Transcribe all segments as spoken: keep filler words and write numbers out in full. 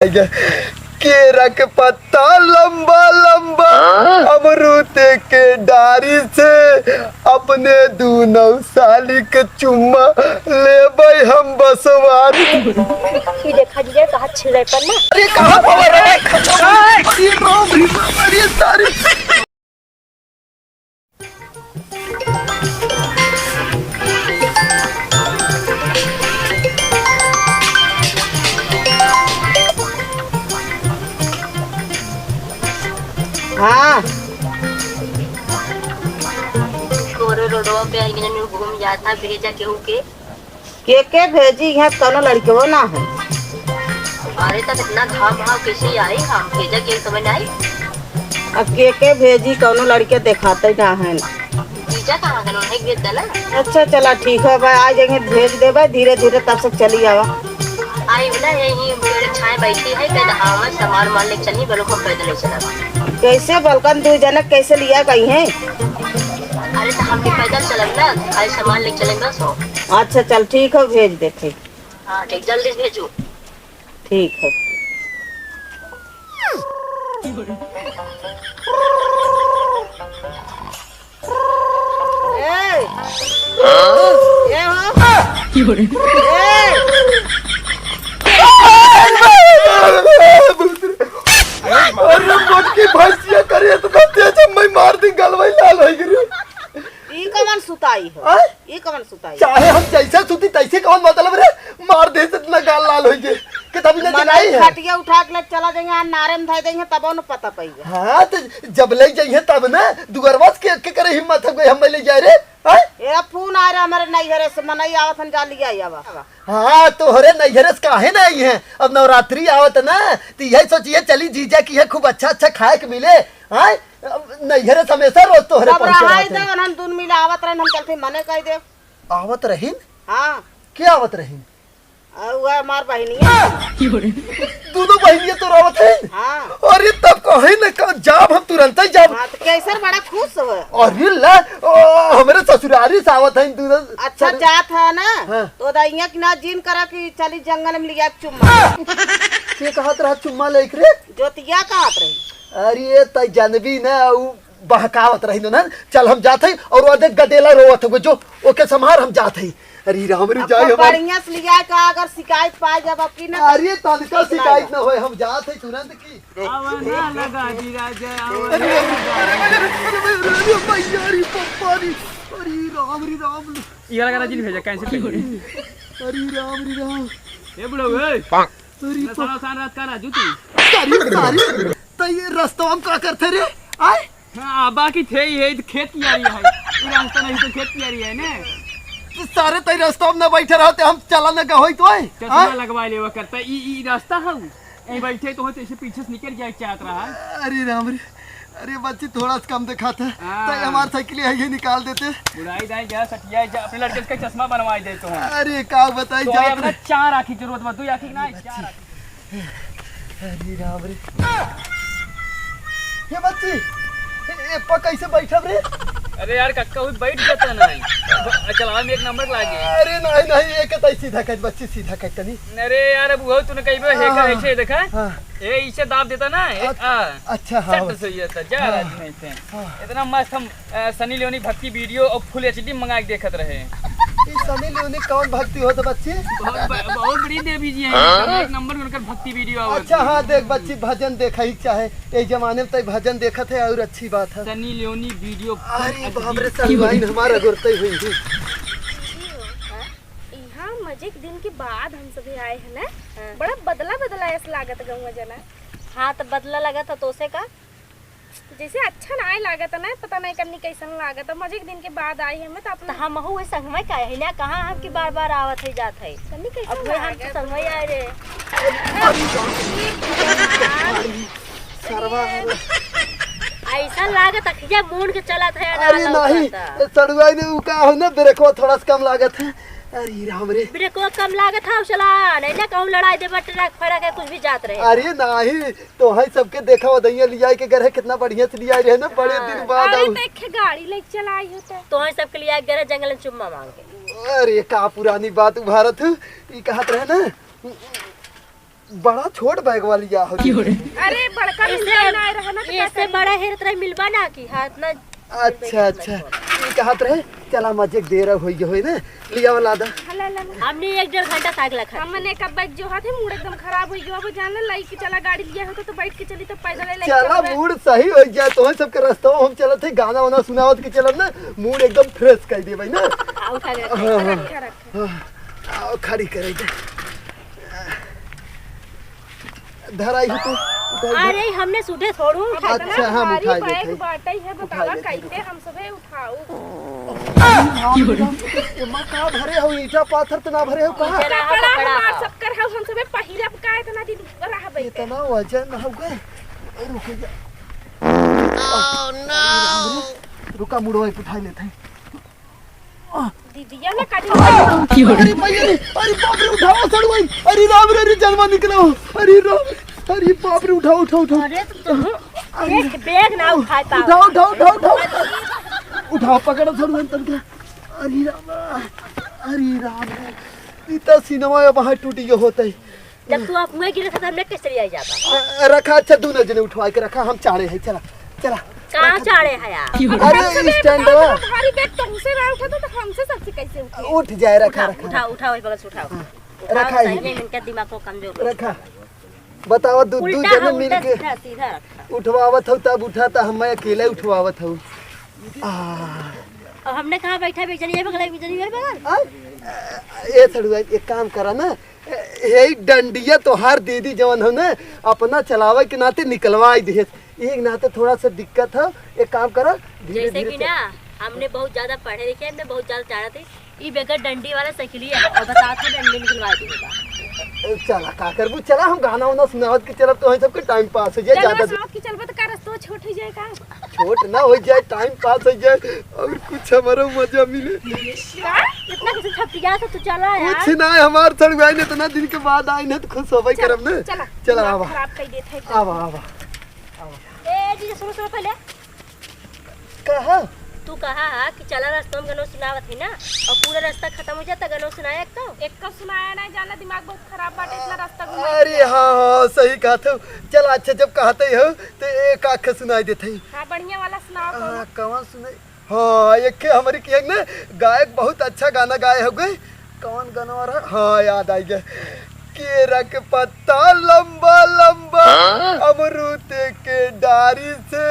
केरा के पत्ता लंबा लंबा, अमरूद के डारी से अपने दूनौ साली के चुम्मा लेबै हम बसवारी। ई देखा जीजा, कहाँ छिड़ै पर ना। अरे, कहाँ पवा रे? अरे, बाप रे बाप, अरे, सारी। हाँ। तोरे रोडवा पे आई घूम जाता, भेजा केहू के। के के भेजी? यहाँ कौनो लड़कवो ना है। अरे, तब इतना घाम भाव कैसे आई? हम भेजा के समझ आई। अब के के भेजी? कौनो लड़के देखाते ना है। जीजा कहाँ गए? उन्हें भेज देना। अच्छा, चला, ठीक है भाई, आ जाएंगे, भेज देबे धीरे धीरे, तब से चली आवा। आई बोला, यही पेड़ छाए बैठी है, कह दे, आवा, सामान मान ले चली, बोलो, हम पैदल ही चला। कैसे बलकन दू जने कैसे लिया गई हैं? अरे, तो हम भी पैदल चलब ना, खाली सामान ले चलेंगे, सो। अच्छा, चल, ठीक है, भेज देते। हाँ, ठीक, जल्दी से भेजू। ठीक है। ए! ए हो! ए! अरे, मोटकी भैंसिया करे इतना तेज, मैं मार दी, गलवई लाल होइ गई। ई कवन सुताई हो? आय? ई कवन सुताई? चाहे हम जैसे सुती तैसे, कौन मतलब रे? मार दे से इतना गाल लाल होइ गए कि तभी ना मने जगाई है। खटिया उठा के ले चला देंगे, आ नारे में धर देंगे, तब न पता पइबे। हाँ, तो जब ले जाइए तब ना, दुअरवा से के, के करे हिम्मत हो गई, हम ले जाए रे? आय? ए, फोन आ रहा हमारे नैहरे से, मनई आवत हन, जा लिया आवा। हाँ, तोहरे नैहरे से काहे ना आई है? अब नवरात्रि आवत ना, तो यही सोचिए चली जीजा की है, खूब अच्छा अच्छा खाए के मिले। आय? अब नैहरे से हमेशा रोज तोहरे तब पहुँचे रहाई रहत दे, है। उन्हन दून मिला आवत रहन, हम चलते मने कह दे। आवत रहीन? हाँ। के आवत रहीन? आ, वह हमार बहिनिया। दोनों बहिनिया तो आवत है? हाँ। अरे तब कहे न का, जाब हम तुरंत ही जाब। हाँ, तो केसर बड़ा खुश हो। अरे ला, ओ, हमरे ससुरारी से आवत है दोनों। अच्छा, सर- जात है ना, हाँ। तो दइया की ना जीन करा कि चली जंगल में लिया चुम्मा। के कहत रहा चुम्मा लेके रे? जोतिया कहत रही। अरे, तै जनबी न, उ बहकावत रही न, चल हम जात हई, और वो देख गदेला रोवत हवे, जो ओके संभार, हम जात हई। अरे राम रे, अब जाए तो हमार बढ़िया से लिया का, अगर शिकायत पाए जब अब की ना, अरे, तनिका ठीक ना शिकायत बा। न होए, हम जात हई तुरंत की। आवा ना लगा दी राजा, आवा अरे, ना लगा अरे, दी। अरे, अरे, अरे, अरे, भैया रे, पप्पा रे, अरे राम रे राम। ये वाला गाना जी नहीं भेजा, cancel कर दे। अरे राम रे राम। ए बुढ़ऊ, ए। अरे इतना बा- सारा सारा रात का राजू तू? सारी, सारी, तो ये रास्ता हम का करते रे? आय? हाँ, बाकी थे ही है, तो खेत कियारी है। ये रास्ता नहीं तो खेत कियारी है ने। तो सारे तई रास्ता में न बैठे रहते, हम चला न गहोई तो आय? चश्मा हाँ? लगवा लेवा करता, ई, ई रास्ता है वो। यहीं बैठे तो होते, इसे पीछे से निकल जाए, क्या रहा है? अरे राम रे, अरे बच्ची, थोड़ा सा कम दिखाता। हाँ। तो हमार साइकिल है, ये निकाल देते। बुढ़ाई दाई जा, सटिया जा, अपने लड़के का चश्मा बनवाई दे तो हम। अरे, का बताई तो जात अपना रे। चार आँखी जरूरत बा, दो आँखी ना, बच्ची। चार आँखी। अरे राम रे। हे बच्ची, ए, ए, पा कैसे बैठब रे? अरे यार, कक्का हुई बैठ जाता ना। ब-, चलावे में एक नंबर लागे। अरे नहीं, नहीं, एक तई सीधा कर बच्ची, सीधा कर तनी। अरे यार, अब वो तूने कहीं पे हेकर हाँ। ऐसे देखा? हाँ। ए, इसे दाब देता ना, ए, अच्छा, आ, अच्छा, हाँ, सट बस। से ये था, जा हाँ। राजू नहीं थे। हाँ। इतना मस्त हम, अ, सनी लियोनी भक्ति video और full H D मंगा के देखत रहे। ई सनी लियोनी कौन भक्ति होत बच्ची? बहुत ब-, बहुत बड़ी देवी जी हैं, हाँ? एक नंबर में उनकर भक्ति video आवत अच्छा, है। हाँ, देख बच्ची, भजन देखा ही चाहे, ए जमाने में तो भजन देखत है और अच्छी बात है। सनी लियोनी video full अरे H D। बाप रे, सलवाइन हमारा गुरतई हुई थी। हाँ? यहाँ मजे के दिन के बाद हम सभी आए हैं ना, हाँ। बड़ा बदला बदला ऐसा लागत गौवा जना। हाँ, तो बदला लागत है, तो से का? जैसे अच्छा ना लागत ना, पता नहीं कन्नी कैसन लागत। मजे के दिन के बाद आई हमें तो अपना तो हम हूँ संग में का है ना, कहाँ हम की बार बार आवत है जात है। कन्नी कैसन अब वही हम तो लागत? संग में आए रे। सरवा। ऐसा लागत अखिया मूंद के चलत है, ना अरे लौकत नहीं, है। सड़ुआई ने उ का हो ना, ब्रेकवा थोड़ा सा कम लागत है। अरे राम रे। ब्रेकवा कम लागत है, चला, नहीं ना कहूँ लड़ाई दे बट ट्रक फड़ा के कुछ भी जात रहे। अरे नहीं, तो है सबके देखा, वो दहिया लिया के घर है, कितना बढ़िया से लिया रहे ना, बड़े हाँ। दिन बाद अरे आऊ। देखे गाड़ी लेके चलाई होता। तो है सबके लिया के घर है, जंगल में चुम्मा मांग के। अरे का पुरानी बात उभारत हूँ, ई कहत रहे ना। बड़ा छोट बैग वाली या हो। अरे, बड़का मिलता ना रहा ना, तो का इससे करी? बड़ा हेरत रहे, मिलबा ना की हाथ ना। अच्छा, अच्छा। ई कहत रहे, चला मजे के देर होइ गए होई ना, लिया वाला दा। हाँ, ला, ला, ला। हमने एक डेढ़ घंटा साग लखा। हमने कब बैठ जो हाथ है, मूड एकदम खराब होइ गयो। अब जान ले, लाई के चला, गाड़ी लिया हो तो, तो बैठ के चली, तो पैदल ले चला, चला। मूड सही होइ जाए, तो सबके रास्ता हम चलत है, गाना वाना सुनावत के चलब ना, मूड एकदम फ्रेश कर देबै ना। आ, उठा ले, हाँ, हाँ। रख, रख। हाँ, आओ, खड़ी करे दे। धराई हो तू, उठाई दे। अरे, हमने सुधे थोड़ू उठाई। अच्छा, हम भारी उठाई बैग देते। बाटई है, उठाई बतावा देते। कैसे हम सबे उठाऊ? एमा का भरे हो, ईंटा पाथर तो ना भरे हो का? ईंटा ना हो, कपड़ा हमार हो। सबकर हो, हम सबे पहिरब का इतना दिन रहबे? इतना वजन हो गए। रुक जा। रुका, मुड़वा उठाई लेते हैं। दीदिया ना काटी। अरे भैया रे, अरे बाप रे, उठावा सड़ुआइन। अरे राम रे, अरे जनवा निकला हो। अरे राम, अरे बाप रे, उठाओ, उठाओ, उठाओ। अरे तो तुम अरे एक बैग ना उठा पाओ। उठाओ, उठाओ, उठाओ, उठाओ। उठाओ, पकड़ो सड़ुआइन तनका। अरे राम, अरे राम रे। इतना सीनवा अब वहाँ टूटी गयो होता है। जब तू आप मुँह गिरे था, तो हमने किस तरह आई जाता? अ, रखा, अच्छा, दोनों जने उठवा के रखा, हम चाड़े हैं, चला, चला, कहाँ रखा। चाड़े है यार? अरे, अरे, स्टैंड बताओ, है। भारी बैग तुमसे ना उठा तो, तो हमसे सबसे कैसे उठे? उठ जाए, रखा, उठा, रखा, उठा, रखा। उठा, वही बगल से उठाओ। हाँ, उठाओ, रखा सही है। में इनका दिमाग को कमजोर हो रखा। चुका है। बताओ, दू, दू उल्टा जने है, मिल उल्टा के सीधा, सीधा रखा। उठवावत हो, तब उठाता, हम मैं अकेले उठवावत हो। आ। और हमने कहाँ बैठा, एक जनी ये बगल, एक जनी ये बगल। आ? ए, सड़ुआ, एक काम करा ना, यही डंडिया तोहार दीदी जवन हो ना, अपना चलावे के नाते निकलवाई दिहे। एक नाते थोड़ा सा दिक्कत है, एक काम करा, धीरे जैसे धीरे कि चल। ना, हमने बहुत ज्यादा पढ़े लिखे, हमने बहुत ज्यादा जाना थे। ई बेकर डंडी वाला साइकिल है, और बता था डंडी निकलवा दी होगा। ए, चला, का करबू? चला, हम गाना वाना सुनावत के चलब, तो हम सबके टाइम पास हो जाए, गाना ज्यादा सुनावत के चलबे तो का रस्तो छोट हो जाए का? छोट ना हो जाए, टाइम पास हो जाए और कुछ हमारा मजा मिले। का? इतना कैसे छपिया था तू? चला यार। कुछ ना, हमार सड़ुआइन इतना दिन के बाद आई ना तो खुश होबे चल, करब ना। चला, चला, दिमाग आवा। खराब कर देत है। आवा, आवा, आवा। ए जी, सुनो, सुनो पहले। कहा? तू कहा हा कि चला रास्ता में गनो सुनावत है ना, और पूरा रास्ता खत्म हो जाता, गनो सुनाया एक तो। एक तो सुनाया ना, जाना दिमाग बहुत खराब बाटे, इतना रास्ता घुमा अरे के। हाँ, हाँ, सही कहत हो। चल अच्छा, जब कहते हो तो एक आख सुनाई देते हैं। हाँ, बढ़िया वाला सुनाओ कौनो। हाँ, कौन सुनाई? हाँ, एक ठे हमरी के एक ना गायक बहुत अच्छा गाना गाए हो गए। कौन गाना रहा? हाँ, याद आ गया। केरा के पत्ता लंबा लंबा, हाँ? अमरूद के डारी से,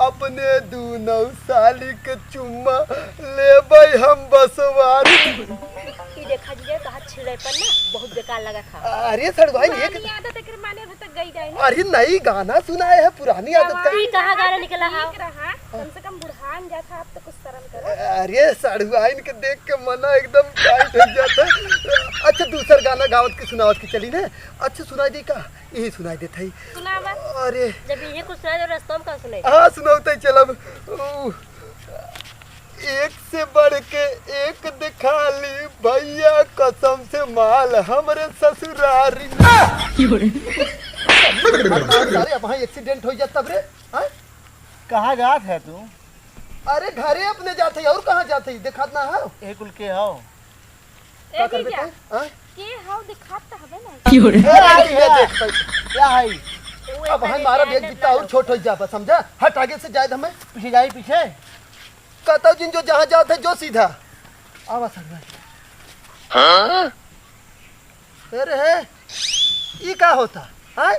अपने दूनौ साली के चुम्मा लेबै हम बसवारी। ई देखा जीजा, तोहार छिड़ैपन ना बहुत बेकार लगा था। अरे सड़ुआइन, ये पुरानी आदत एकर माने अभी तक गई जाए ना। अरे नई गाना सुनाए है, पुरानी आदत का। ई कहाँ गाना निकला है? ठीक रहा, कम से कम बुढ़ान जात है, अब तो कुछ शर्म करो। अरे सड़ुआइन के देख के मना एकदम टाइट हो जाता है। अच्छा दूसर गाना गावत के सुनावत के चली ना। अच्छा सुनाई दी का? यही सुनाई देत है। सुनावा। अरे। जब इहे कुछ सुनाई दे, रास्ता में का सुनाई दे? हाँ, सुनावते चलब। ऊ, एक से बढ़ के एक दिखा ली भैया, कसम से माल हमरे ससुरारी में। अरे, अब वहाँ एक्सीडेंट हो जात तब रे, हाँ? कहाँ जात है तू? अरे, घरे अपने जात है, और कहाँ जात है? देखात ना है? ए कुल के हो? ए का करबे जीजा, तैं? हाँ? के हव दिखात त हवे ना। ए, आई, ये देख भाई। क्या है? अब हम मारा बेग जितना और छोट हो जाबा, समझा? हट आगे से जाए हमें। पीछे जाए, पीछे। कहता जिन जो जहाँ जात है, जो सीधा। आवा सर भाई। हाँ? अरे है, ई का होता? हाँ?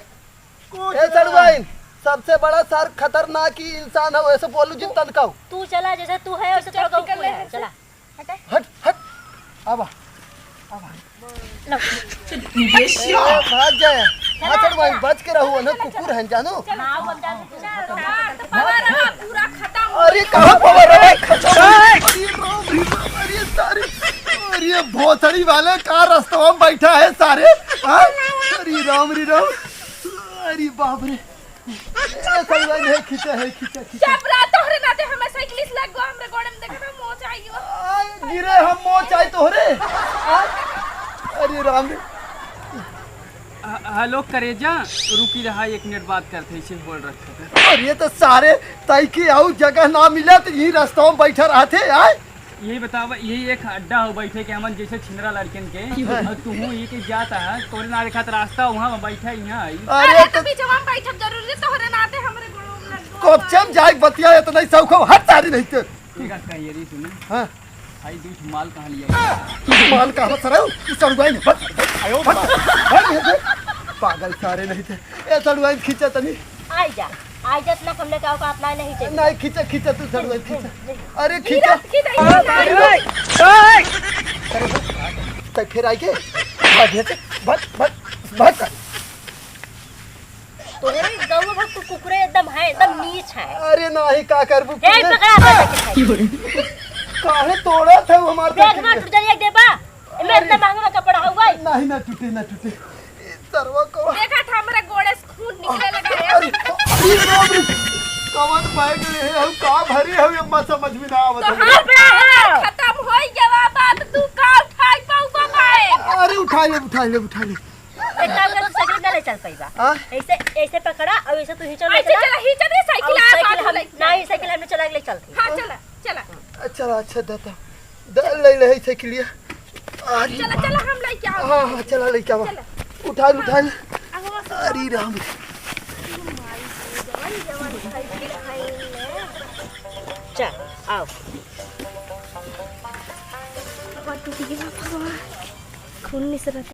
कुछ ए ना। सड़ुआइन, सबसे बड़ा सार खतरनाक ही इंसान है, वैसे बोलू जिन तनकाऊ। तू चला, जैसे तू है, वैसे तोर गऊ है। चला। हटे। हट, हट। आवा, आवा। लो। ए, भाग जाए। हाँ, चल भाई, बच के रहू, ना कुकुर हैं, जानू। चल, हाँ, वो हम जानते हैं। चल, हाँ, तो पावर रहा, पूरा खत्म। अरे, कहाँ पावर रहा? खत्म। अरे, राम रे, अरे, सारे, अरे, भोसड़ी वाले का रास्ता में बैठा है सारे? हाँ? अरे, राम रे, राम। अरे, बाप रे। ए, सही बात है, खींचा है, खींचा, खींचा। चुप रह, तोहरे नाते हमें साइकिल से लग गो, हमरे गोड़े में देखे ना, मोच आई हो। आ, गिरे हम, मोच आई तोहरे। आ, अरे राम रे। ह-, हेलो करेजा, रुकी रहा, एक मिनट बात करते हैं, इसे बोल रखा था। अरे तो सारे तई के आऊ जगह ना मिला तो यही रास्ता में बैठा रहते, आए? यही बतावा, यही एक अड्डा हो बैठे के हमन जैसे छिनरा लड़कन के, और तुहू ही के जाता है, तोरे ना देखा त रास्ता वहाँ में बैठा ही है। अरे अरे तो तो बीचवा में बैठब जरूरी, तोहरे नाते हमरे गोड़वा में लग गवा। कोपचम जाए बतिया, इतना ही शौक हो, हट सारी नहीं ते। ठीक है, कहिए री सुने। हाँ। भाई, दू ठो माल कहाँ लिया? माल कहाँ सरऊ? ई सड़ुआइन, भट, भट, भट, भट, पागल सारे नहीं थे। ए सड़ुआइन, खींचा तनी। आई जा, आई जा, इतना हमने का औकात ना नहीं चाहिए। नहीं, खींचा, खींचा, तू सड़ुआइन, खींचा। अरे, खींचा। खींचा, खींचा, खींचा। अरे, तै फिर आई के? भट, भट, भट, भट। तोहरे गौवा भर तू कुकुरे एकदम है, एकदम नीच है। अरे नाही, का करबू ए, कुकुरे? पकड़ा, पकड़ा के खाई। काहे तोड़त है वो हमार बैग साइकिल ना के? टूट जाइए, देबा। एमे अरे। इतना महंगा कपड़ा हुआ है। नाही, ना टूटे, ना टूटे। ए, सरवा को। देखा था, हमरा गोड़े से खून निकले लगा है। अरे, अरे बाप रे। कवन बैग ले है, हम का भरी है, ये मत समझ में ना आवत तो है। हाँ, बड़ा है। खत्म हो गया बात, तू का उठाई पाऊबा भाई? अरे, उठा ले, उठा ले, उठा ले। एक काम कर, तू साइकिल ना ले चल पाइबा। हाँ? ऐसे, ऐसे पकड़ा और ऐसे तू ही चल ऐसे चला। चला, ही चल रे, साइकिल और आया, साइकिल बाद में हम, ले चल। नहीं, साइकिल हमने चला के ले चलते। हाँ, चला, चला। अच्छा, अच्छा, दादा। द-, ले ले, साइकिलिया। अरे चला, बाप। चला, हम लेके आओ। हाँ, हाँ, चला, लेके आओ। चला। उठा ले, उठा ले। अगवा से अरे राम। जवन, जवन साइकिल है ले। चल, आओ। बाबा टूट गया, बाबा। खून निसरत।